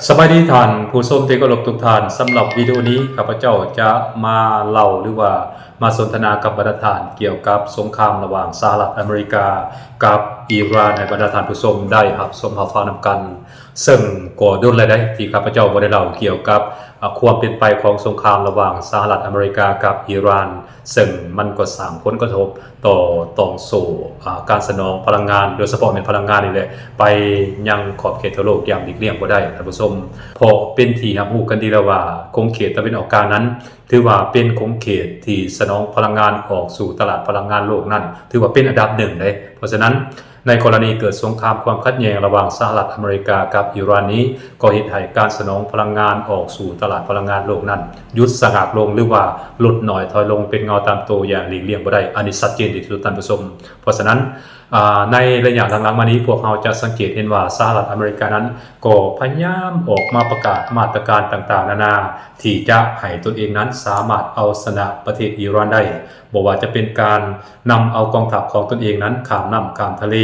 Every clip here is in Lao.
ສະບາຍດີທ່ານຜູ້ຊົມທີ່ເຄົາລົບທຸກທ່ານ, ສຳລັບວິດີໂອນີ້ ຂ້າພະເຈົ້າຈະມາເລົ່າ ຫຼືວ່າມາສົນທະນາກັບບັນດາທ່ານ ກ່ຽວກັບສົງຄາມລະຫວ່າງສະຫະລັດອາເມລິກາກັບອີຣານ ໃຫ້ບັນດາທ່ານຜູ້ຊົມໄດ້ຮັບຊົມຮັບຟັງນຳກັນ. ເຊິ່ງກໍດົນແລ້ວໃດ໋ ທີ່ຂ້າພະເຈົ້າບໍ່ໄດ້ເລົ່າກ່ຽວກັບ ອາ ຄວາມເປັນໄປຂອງສົງຄາມລະຫວ່າງສະຫະລັດອາເມລິກາກັບອີຣານ, ເຊິ່ງມັນກໍສ້າງຜົນກະທົບຕໍ່ຕ່ອງໂສ້ ອາ ການສະໜອງພະລັງງານ, ໂດຍສະເພາະແມ່ນພະລັງງານນີ້ແຫຼະ ໄປຍັງຂອບເຂດທົ່ວໂລກຢ່າງຫຼີກລ່ຽງບໍ່ໄດ້, ທ່ານຜູ້ຊົມ. ເພາະເປັນທີ່ຮັບຮູ້ກັນດີແລ້ວວ່າ ຂົງເຂດຕາເວັນອອກກາງນັ້ນ ຖືວ່າເປັນຂົງເຂດທີ່ສະໜອງພະລັງງານອອກສູ່ຕະຫຼາດພະລັງງານໂລກນັ້ນ ຖືວ່າເປັນອັນດັບໜຶ່ງເດ້. ເພາະສະນັ້ນ ໃນກໍລະນີເກີດສົງຄາມຄວາມຂັດແຍ່ງລະຫວ່າງສະຫະລັດອາເມລິກາກັບອີຣານນີ້ ກໍເຮັດໃຫ້ການສະໜອງພະລັງງານອອກສູ່ຕະຫຼາດພະລັງງານໂລກນັ້ນຢຸດສະງັກລົງ ຫຼືວ່າຫຼຸດໜ້ອຍຖອຍລົງເປັນເງົາຕາມໂຕຢ່າງຫຼີກລ່ຽງບໍ່ໄດ້. ອັນນີ້ຊັດເຈນທີ່ສຸດ, ທ່ານຜູ້ຊົມ. ເພາະສະນັ້ນ ອາ ໃນໄລຍະຫຼັງໆມານີ້ ພວກເຮົາຈະສັງເກດເຫັນວ່າສະຫະລັດອາເມລິການັ້ນກໍພະຍາຍາມອອກມາປະກາດມາດຕະການຕ່າງໆນານາ ທີ່ຈະໃຫ້ຕົນເອງນັ້ນສາມາດເອົາຊະນະປະເທດອີຣານໄດ້, ບໍ່ວ່າຈະເປັນການນຳເອົາກອງທັບຂອງຕົນເອງນັ້ນຂ້າມນ້ຳຂ້າມທະເລ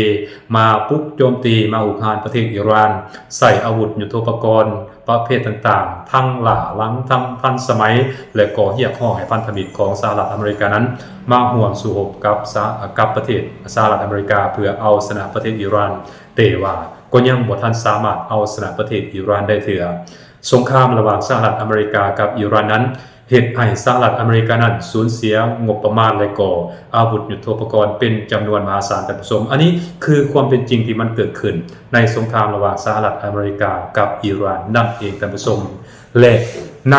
ມາບຸກໂຈມຕີ ມາຮຸກຮານປະເທດອີຣານ, ໃຊ້ອາວຸດຍຸດໂທປະກອນປະເພດຕ່າງໆ ທັງຫຼ້າຫຼັງ ທັງທັນສະໄໝ ແລະ ກໍຮຽກຮ້ອງໃຫ້ພັນທະມິດຂອງສະຫະລັດອາເມລິການັ້ນ ມາຮ່ວມສູ້ຮົບກັບສະ ກັບປະເທດສະຫະລັດອາເມລິກາ ເພື່ອເອົາຊະນະປະເທດອີຣານ, ແຕ່ວ່າກໍຍັງບໍ່ທັນສາມາດເອົາຊະນະປະເທດອີຣານໄດ້ເທື່ອ. ສົງຄາມລະຫວ່າງສະຫະລັດອາເມລິກາກັບອີຣານນັ້ນ ເຮັດໃຫ້ສະຫະລັດອາເມລິການັ້ນສູນເສຍງົບປະມານ ແລະ ກໍອາວຸດຍຸດໂທປະກອນເປັນຈຳນວນມະຫາສານ, ທ່ານຜູ້ຊົມ. ອັນນີ້ຄືຄວາມເປັນຈິງທີ່ມັນເກີດຂຶ້ນໃນສົງຄາມລະຫວ່າງສະຫະລັດອາເມລິກາກັບອີຣານນັ້ນເອງ, ທ່ານຜູ້ຊົມ. ແລະ ໃນ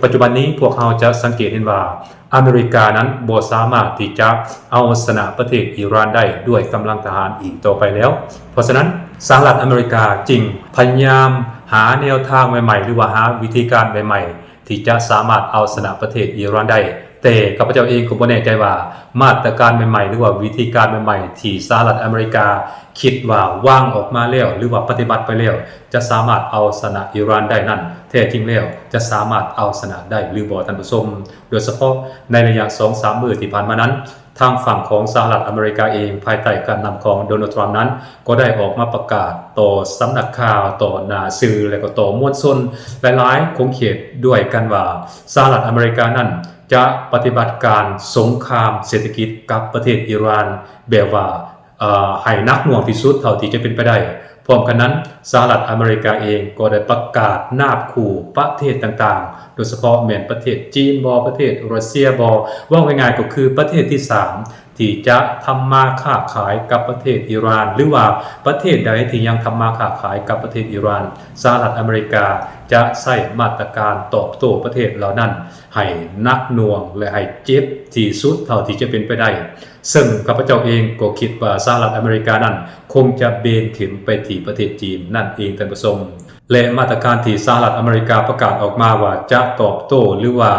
ປັດຈຸບັນນີ້ ພວກເຮົາຈະສັງເກດເຫັນວ່າ ອາເມລິການັ້ນບໍ່ສາມາດທີ່ຈະເອົາຊະນະປະເທດອີຣານໄດ້ດ້ວຍກຳລັງທະຫານອີກຕໍ່ໄປແລ້ວ. ເພາະສະນັ້ນ ສະຫະລັດອາເມລິກາຈຶ່ງພະຍາຍາມຫາແນວທາງໃໝ່ໆ ຫຼືວ່າຫາວິທີການໃໝ່ໆ ທີ່ຈະສາມາດເອົາຊະນະປະເທດອີຣານໄດ້. ແຕ່ຂ້າພະເຈົ້າເອງກໍບໍ່ແນ່ໃຈວ່າ ມາດຕະການໃໝ່ໆ ຫຼືວ່າວິທີການໃໝ່ໆ ທີ່ສະຫະລັດອາເມລິກາຄິດວ່າວາງອອກມາແລ້ວ ຫຼືວ່າປະຕິບັດໄປແລ້ວ ຈະສາມາດເອົາຊະນະອີຣານໄດ້ນັ້ນ ແທ້ຈິງແລ້ວຈະສາມາດເອົາຊະນະໄດ້ຫຼືບໍ່, ທ່ານຜູ້ຊົມ? ໂດຍສະເພາະໃນໄລຍະສອງສາມມື້ທີ່ຜ່ານມານັ້ນ ທາງຝັ່ງຂອງສະຫະລັດອາເມລິກາເອງ ພາຍໃຕ້ການນຳຂອງໂດນັລ ທຣຳນັ້ນ ກໍໄດ້ອອກມາປະກາດຕໍ່ສຳນັກຂ່າວ, ຕໍ່ໜ້າສື່ ແລະ ກໍຕໍ່ມວນຊົນຫຼາຍໆຂົງເຂດດ້ວຍກັນວ່າ ສະຫະລັດອາເມລິການັ້ນຈະປະຕິບັດການສົງຄາມເສດຖະກິດກັບປະເທດອີຣານ ແບບວ່າ ເອີ ໃຫ້ໜັກໜ່ວງທີ່ສຸດເທົ່າທີ່ຈະເປັນໄປໄດ້. ພ້ອມກັນນັ້ນ ສະຫະລັດອາເມລິກາເອງກໍໄດ້ປະກາດນາບຂູ່ປະເທດຕ່າງໆ ໂດຍສະເພາະແມ່ນປະເທດຈີນບໍ, ປະເທດຣັດເຊຍບໍ, ເວົ້າງ່າຍໆກໍຄືປະເທດທີສາມ ທີ່ຈະທຳມາຄ້າຂາຍກັບປະເທດອີຣານ ຫຼືວ່າປະເທດໃດທີ່ຍັງທຳມາຄ້າຂາຍກັບປະເທດອີຣານ ສະຫະລັດອາເມລິກາຈະໃຊ້ມາດຕະການຕອບໂຕ້ປະເທດເຫຼົ່ານັ້ນໃຫ້ໜັກໜ່ວງ ແລະ ໃຫ້ເຈັບທີ່ສຸດເທົ່າທີ່ຈະເປັນໄປໄດ້. ເຊິ່ງຂ້າພະເຈົ້າເອງກໍຄິດວ່າສະຫະລັດອາເມລິການັ້ນຄົງຈະເບນເຂັມໄປທີ່ປະເທດຈີນນັ້ນເອງ, ທ່ານຜູ້ຊົມ. ແລະ ມາດຕະການທີ່ສະຫະລັດອາເມລິກາປະກາດອອກມາວ່າຈະຕອບໂຕ້ ຫຼືວ່າ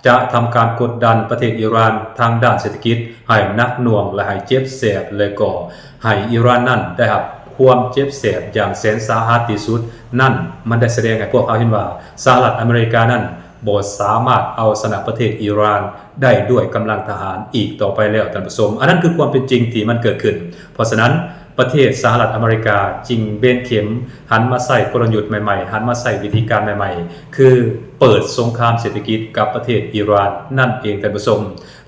ຈະທຳການກົດດັນປະເທດອີຣານທາງດ້ານເສດຖະກິດໃຫ້ໜັກໜ່ວງ ແລະ ໃຫ້ເຈັບແສບ ແລະ ກໍໃຫ້ອີຣານນັ້ນໄດ້ຮັບຄວາມເຈັບແສບຢ່າງແສນສາຫັດທີ່ສຸດນັ້ນ, ມັນໄດ້ສະແດງໃຫ້ພວກເຮົາເຫັນວ່າ ສະຫະລັດອາເມລິການັ້ນ ບໍ່ສາມາດເອົາຊະນະປະເທດອີຣານໄດ້ດ້ວຍກຳລັງທະຫານອີກຕໍ່ໄປແລ້ວ, ທ່ານຜູ້ຊົມ. ອັນນັ້ນຄືຄວາມເປັນຈິງທີ່ມັນເກີດຂຶ້ນ. ເພາະສະນັ້ນ ປະເທດສະຫະລັດອາເມລິກາຈຶ່ງເບນເຂັມ ຫັນມາໃຊ້ກົນລະຍຸດໃໝ່ໆ, ຫັນມາໃຊ້ວິທີການໃໝ່ໆ ຄືເປີດສົງຄາມເສດຖະກິດກັບປະເທດອີຣານນັ້ນເອງ, ທ່ານຜູ້ຊົມ.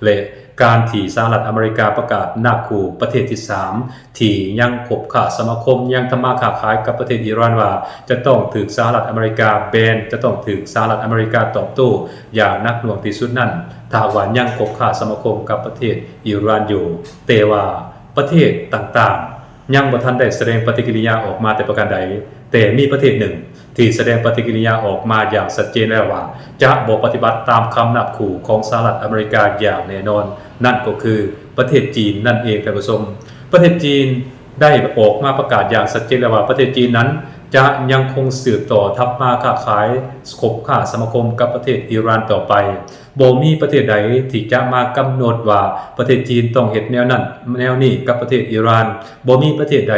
ແລະ ການທີ່ສະຫະລັດອາເມລິກາປະກາດນາບຂູ່ປະເທດທີສາມ ທີ່ຍັງຄົບຄ້າສະມາຄົມ, ຍັງທຳມາຄ້າຂາຍກັບປະເທດອີຣານວ່າ ຈະຕ້ອງຖືກສະຫະລັດອາເມລິກາແບນ, ຈະຕ້ອງຖືກສະຫະລັດອາເມລິກາຕອບໂຕ້ຢ່າງໜັກໜ່ວງທີ່ສຸດນັ້ນ, ຖ້າຫາກວ່າຍັງຄົບຄ້າສະມາຄົມກັບປະເທດອີຣານຢູ່. ແຕ່ວ່າປະເທດຕ່າງໆຍັງບໍ່ທັນໄດ້ສະແດງປະຕິກິລິຍາອອກມາແຕ່ປະການໃດ, ແຕ່ມີປະເທດໜຶ່ງ ທີ່ສະແດງປະຕິກິລິຍາອອກມາຢ່າງຊັດເຈນແລ້ວວ່າ ຈະບໍ່ປະຕິບັດຕາມຄຳນາບຂູ່ຂອງສະຫະລັດອາເມລິກາຢ່າງແນ່ນອນ, ນັ້ນກໍຄືປະເທດຈີນນັ້ນເອງ, ທ່ານຜູ້ຊົມ. ປະເທດຈີນໄດ້ອອກມາປະກາດຢ່າງຊັດເຈນແລ້ວວ່າ ປະເທດຈີນນັ້ນຈະຍັງຄົງສືບຕໍ່ທຳມາຄ້າຂາຍ, ຄົບຄ້າສະມາຄົມກັບປະເທດອີຣານຕໍ່ໄປ. ບໍ່ມີປະເທດໃດທີ່ຈະມາກຳນົດວ່າປະເທດຈີນຕ້ອງເຮັດແນວນັ້ນແນວນີ້ກັບປະເທດອີຣານ. ບໍ່ມີປະເທດໃດ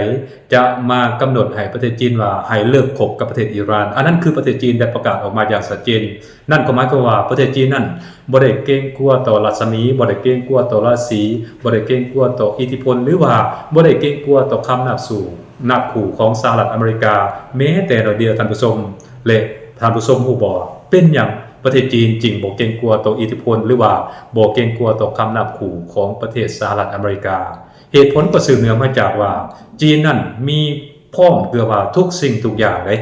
ຈະມາກຳນົດໃຫ້ປະເທດຈີນວ່າໃຫ້ເລີກຄົບກັບປະເທດອີຣານ. ອັນນັ້ນຄືປະເທດຈີນໄດ້ປະກາດອອກມາຢ່າງຊັດເຈນ. ນັ້ນກໍໝາຍຄວາມວ່າປະເທດຈີນນັ້ນບໍ່ໄດ້ເກງກົວຕໍ່ລັດສະໝີ, ບໍ່ໄດ້ເກງກົວຕໍ່ລາສີ, ບໍ່ໄດ້ເກງກົວຕໍ່ອິດທິພົນ ຫຼືວ່າບໍ່ໄດ້ເກງກົວຕໍ່ຄຳນາບສູ່ ນາບຂູ່ຂອງສະຫະລັດອາເມລິກາແມ້ແຕ່ໜ້ອຍດຽວ, ທ່ານຜູ້ຊົມ. ແລະ ທ່ານຜູ້ຊົມຮູ້ບໍ່ ເປັນຫຍັງປະເທດຈີນຈຶ່ງບໍ່ເກງກົວຕໍ່ອິດທິພົນ ຫຼືວ່າບໍ່ເກງກົວຕໍ່ຄຳນາບຂູ່ຂອງປະເທດສະຫະລັດອາເມລິກາ? ເຫດຜົນກໍສືບເນື່ອງມາຈາກວ່າ ຈີນນັ້ນມີພ້ອມເກືອບວ່າທຸກສິ່ງທຸກຢ່າງເດ້.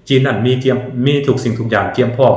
ຈີນນັ້ນມີກຽມ ມີທຸກສິ່ງທຸກຢ່າງກຽມພ້ອມ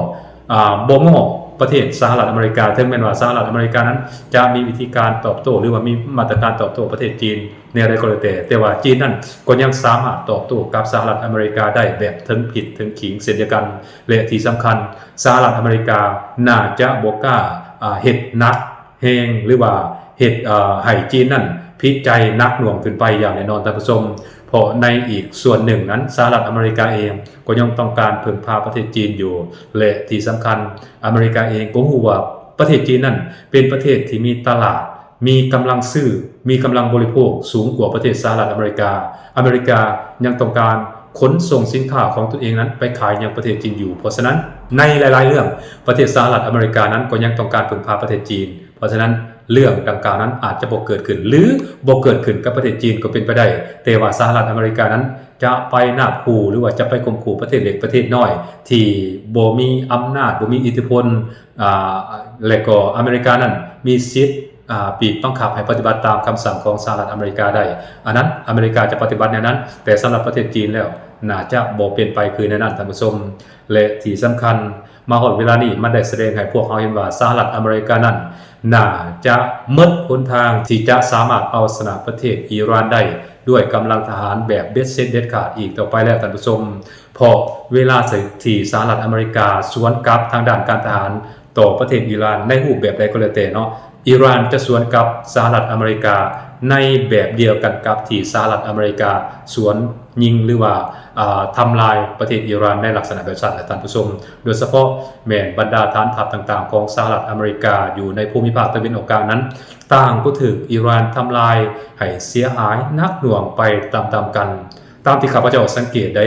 ອາ ບໍ່ງໍ້ປະເທດສະຫະລັດອາເມລິກາ, ເຖິງແມ່ນວ່າສະຫະລັດອາເມລິການັ້ນຈະມີວິທີການຕອບໂຕ້ ຫຼືວ່າມີມາດຕະການຕອບໂຕ້ປະເທດຈີນ ແນວໃດກໍແລ້ວແຕ່, ແຕ່ວ່າຈີນນັ້ນກໍຍັງສາມາດຕອບໂຕ້ກັບສະຫະລັດອາເມລິກາໄດ້ແບບເຖິງຜິດເຖິງຂີງເຊັ່ນດຽວກັນ ແລະ ທີ່ສຳຄັນ ສະຫະລັດອາເມລິກາໜ້າຈະບໍ່ກ້າ ອາ ເຮັດໜັກແຮງ ຫຼືວ່າເຮັດ ອາ ໃຫ້ຈີນນັ້ນຜິດໃຈໜັກໜ່ວງຂຶ້ນໄປຢ່າງແນ່ນອນທ່ານຜູ້ຊົມ, ເພາະໃນອີກສ່ວນໜຶ່ງນັ້ນ ສະຫະລັດອາເມລິກາເອງກໍຍັງຕ້ອງການເພິ່ງພາປະເທດຈີນຢູ່ ແລະ ທີ່ສຳຄັນ ອາເມລິກາເອງກໍຮູ້ວ່າປະເທດຈີນນັ້ນເປັນປະເທດທີ່ມີຕະຫຼາດ ມີກຳລັງຊື້ ມີກຳລັງບໍລິໂພກສູງກວ່າປະເທດສະຫະລັດອາເມລິກາ. ອາເມລິກາຍັງຕ້ອງການຂົນສົ່ງສິນຄ້າຂອງຕົນເອງນັ້ນໄປຂາຍຍັງປະເທດຈີນຢູ່. ເພາະສະນັ້ນ ໃນຫຼາຍໆເລື່ອງ ປະເທດສະຫະລັດອາເມລິການັ້ນກໍຍັງຕ້ອງການເພິ່ງພາປະເທດຈີນ. ເພາະສະນັ້ນ ເລື່ອງດັ່ງກ່າວນັ້ນອາດຈະບໍ່ເກີດຂຶ້ນ ຫຼື ບໍ່ເກີດຂຶ້ນກັບປະເທດຈີນກໍເປັນໄປໄດ້, ແຕ່ວ່າສະຫະລັດອາເມລິການັ້ນຈະໄປນາບຂູ່ ຫຼືວ່າຈະໄປຂົ່ມຂູ່ປະເທດເລັກປະເທດນ້ອຍທີ່ບໍ່ມີອຳນາດ ບໍ່ມີອິດທິພົນ ອາ ແລະ ກໍອາເມລິການັ້ນມີສິດ ອາ ບີບບັງຄັບໃຫ້ປະຕິບັດຕາມຄຳສັ່ງຂອງສະຫະລັດອາເມລິກາໄດ້, ອັນນັ້ນອາເມລິກາຈະປະຕິບັດແນວນັ້ນ, ແຕ່ສຳລັບປະເທດຈີນແລ້ວໜ້າຈະບໍ່ເປັນໄປຄືແນວນັ້ນທ່ານຜູ້ຊົມ. ແລະ ທີ່ສຳຄັນ ມາຮອດເວລານີ້ມັນໄດ້ສະແດງໃຫ້ພວກເຮົາເຫັນວ່າສະຫະລັດອາເມລິການັ້ນໜ້າຈະໝົດຫົນທາງທີ່ຈະສາມາດເອົາຊະນະປະເທດອີຣານໄດ້ດ້ວຍກຳລັງທະຫານແບບເບັດເສັດເດັດຂາດອີກຕໍ່ໄປແລ້ວທ່ານຜູ້ຊົມ. ເພາະເວລາທີ່ສະຫະລັດອາເມລິກາສວນກັບທາງດ້ານການທະຫານຕໍ່ປະເທດອີຣານໃນຮູບແບບໃດກໍແລ້ວແຕ່ເນາະ, ອີຣານຈະສວນກັບສະຫະລັດອາເມລິກາໃນແບບດຽວກັນກັບທີ່ສະຫະລັດອາເມລິກາສວນຍິງ ຫຼືວ່າ ອາ ທຳລາຍປະເທດອີຣານໃນລັກສະນະແບບນັ້ນແຫຼະທ່ານຜູ້ຊົມ. ໂດຍສະເພາະແມ່ນບັນດາຖານທັບຕ່າງໆຂອງສະຫະລັດອາເມລິກາຢູ່ໃນພູມິພາກຕາເວັນອອກກາງນັ້ນ ຕ່າງກໍຖືກອີຣານທຳລາຍໃຫ້ເສຍຫາຍໜັກໜ່ວງໄປຕາມໆກັນ. ຕາມທີ່ຂ້າພະເຈົ້າສັງເກດໄດ້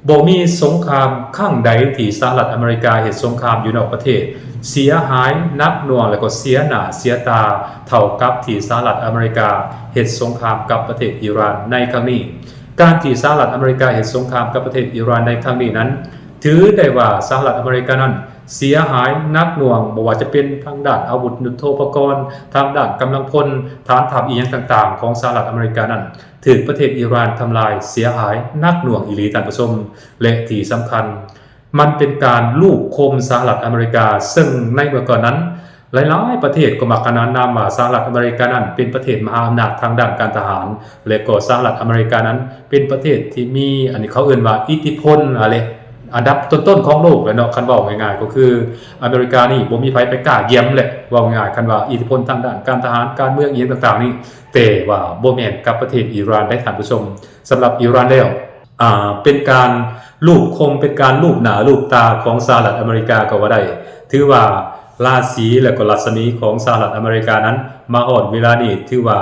ບໍ່ມີສົງຄາມຄັ້ງໃດທີ່ສະຫະລັດອາເມລິກາເຮັດສົງຄາມຢູ່ນອກປະເທດ ເສຍຫາຍໜັກໜ່ວງ ແລະ ກໍເສຍໜ້າເສຍຕາເທົ່າກັບທີ່ສະຫະລັດອາເມລິກາເຮັດສົງຄາມກັບປະເທດອີຣານໃນຄັ້ງນີ້. ການທີ່ສະຫະລັດອາເມລິກາເຮັດສົງຄາມກັບປະເທດອີຣານໃນຄັ້ງນີ້ນັ້ນ ຖືໄດ້ວ່າສະຫະລັດອາເມລິການັ້ນເສຍຫາຍໜັກໜ່ວງ, ບໍ່ວ່າຈະເປັນທາງດ້ານອາວຸດຍຸດໂທປະກອນ, ທາງດ້ານກຳລັງພົນ, ຖານທັບອີ່ຫຍັງຕ່າງໆຂອງສະຫະລັດອາເມລິການັ້ນ ຖືກປະເທດອີຣານທຳລາຍເສຍຫາຍໜັກໜ່ວງອີ່ຫຼີທ່ານຜູ້ຊົມ. ແລະ ທີ່ສຳຄັນ ມັນເປັນການລູບຄົມສະຫະລັດອາເມລິກາ, ເຊິ່ງໃນເມື່ອກ່ອນນັ້ນ ຫຼາຍໆປະເທດກໍມັກຂະໜານນາມວ່າສະຫະລັດອາເມລິການັ້ນເປັນປະເທດມະຫາອຳນາດທາງດ້ານການທະຫານ ແລະ ກໍສະຫະລັດອາເມລິການັ້ນເປັນປະເທດທີ່ມີ ອັນນີ້ເຂົາເອີ້ນວ່າອິດທິພົນ ອາ ແລະ ອັນດັບຕົ້ນໆຂອງໂລກແຫຼະເນາະ. ຄັນເວົ້າງ່າຍໆກໍຄືອາເມລິການີ້ບໍ່ມີໃຜໄປກ້າກຽມແຫຼະ ເວົ້າງ່າຍໆ ຄັນວ່າອິດທິພົນທາງດ້ານການທະຫານ ການເມືອງ ອີ່ຫຍັງຕ່າງໆນີ້, ແຕ່ວ່າບໍ່ແມ່ນກັບປະເທດອີຣານໃດທ່ານຜູ້ຊົມ. ສຳລັບອີຣານແລ້ວ ອາ ເປັນການລູບຄົມ ເປັນການລູບໜ້າລູບຕາຂອງສະຫະລັດອາເມລິກາກໍວ່າໄດ້. ຖືວ່າລາສີ ແລະ ກໍລັດສະໝີຂອງສະຫະລັດອາເມລິການັ້ນ ມາຮອດເວລານີ້ຖືວ່າ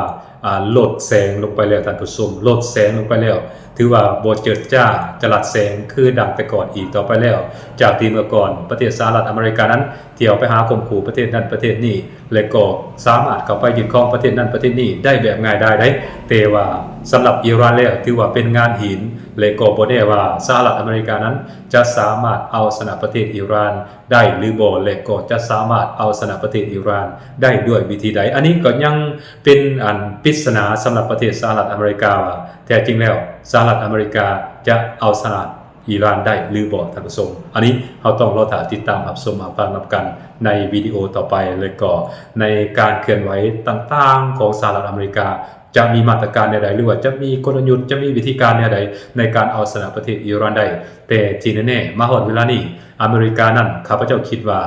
ອາ ລົດແສງລົງໄປແລ້ວທ່ານຜູ້ຊົມ, ລົດແສງລົງໄປແລ້ວ. ຖືວ່າບໍ່ເຈີດຈ້າຈະລັດແສງຄືດັ່ງແຕ່ກ່ອນອີກຕໍ່ໄປແລ້ວ, ຈາກທີ່ເມື່ອກ່ອນປະເທດສະຫະລັດອາເມລິການັ້ນ ທ່ຽວໄປຫາຂົ່ມຂູ່ປະເທດນັ້ນປະເທດນີ້ ແລະ ກໍສາມາດເຂົ້າໄປຍຶດຄອງປະເທດນັ້ນປະເທດນີ້ໄດ້ແບບງ່າຍດາຍໄດ້. ແຕ່ວ່າສຳລັບອີຣານແລ້ວ ຖືວ່າເປັນງານຫີນ ແລະ ກໍບໍ່ແນ່ວ່າສະຫະລັດອາເມລິການັ້ນຈະສາມາດເອົາຊະນະປະເທດອີຣານໄດ້ຫຼືບໍ່ ແລະ ກໍຈະສາມາດເອົາຊະນະປະເທດອີຣານໄດ້ດ້ວຍວິທີໃດ. ອັນນີ້ກໍຍັງເປັນອັນປິດສະໜາສຳລັບປະເທດສະຫະລັດອາເມລິກາວ່າ ແທ້ຈິງແລ້ວສະຫະລັດອາເມລິກາຈະເອົາຊະນະ ອີຣານໄດ້ຫຼືບໍ່ທ່ານຜູ້ຊົມ. ອັນນີ້ເຮົາຕ້ອງລໍຖ້າຕິດຕາມຮັບຊົມຮັບຟັງນຳກັນໃນວິດີໂອຕໍ່ໄປ ແລະ ກໍໃນການເຄື່ອນໄຫວຕ່າງໆຂອງສະຫະລັດອາເມລິກາ ຈະມີມາດຕະການແນວໃດ ຫຼືວ່າຈະມີກົນລະຍຸດ ຈະມີວິທີການແນວໃດໃນການເອົາຊະນະປະເທດອີຣານໄດ້. ແຕ່ທີ່ແນ່ໆ ມາຮອດເວລານີ້ ອາເມລິການັ້ນ ຂ້າພະເຈົ້າຄິດວ່າ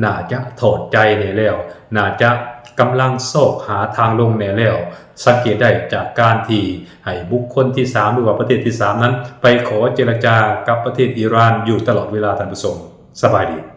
ໜ້າຈະຖອດໃຈແນ່ແລ້ວ, ໜ້າຈະກຳລັງຊອກຫາທາງລົງແນ່ແລ້ວ. ສັງເກດໄດ້ຈາກການທີ່ໃຫ້ບຸກຄົນທີສາມ ຫຼືວ່າປະເທດທີສາມນັ້ນ ໄປຂໍເຈລະຈາກັບປະເທດອີຣານຢູ່ຕະຫຼອດເວລາທ່ານຜູ້ຊົມ. ສະບາຍດີ.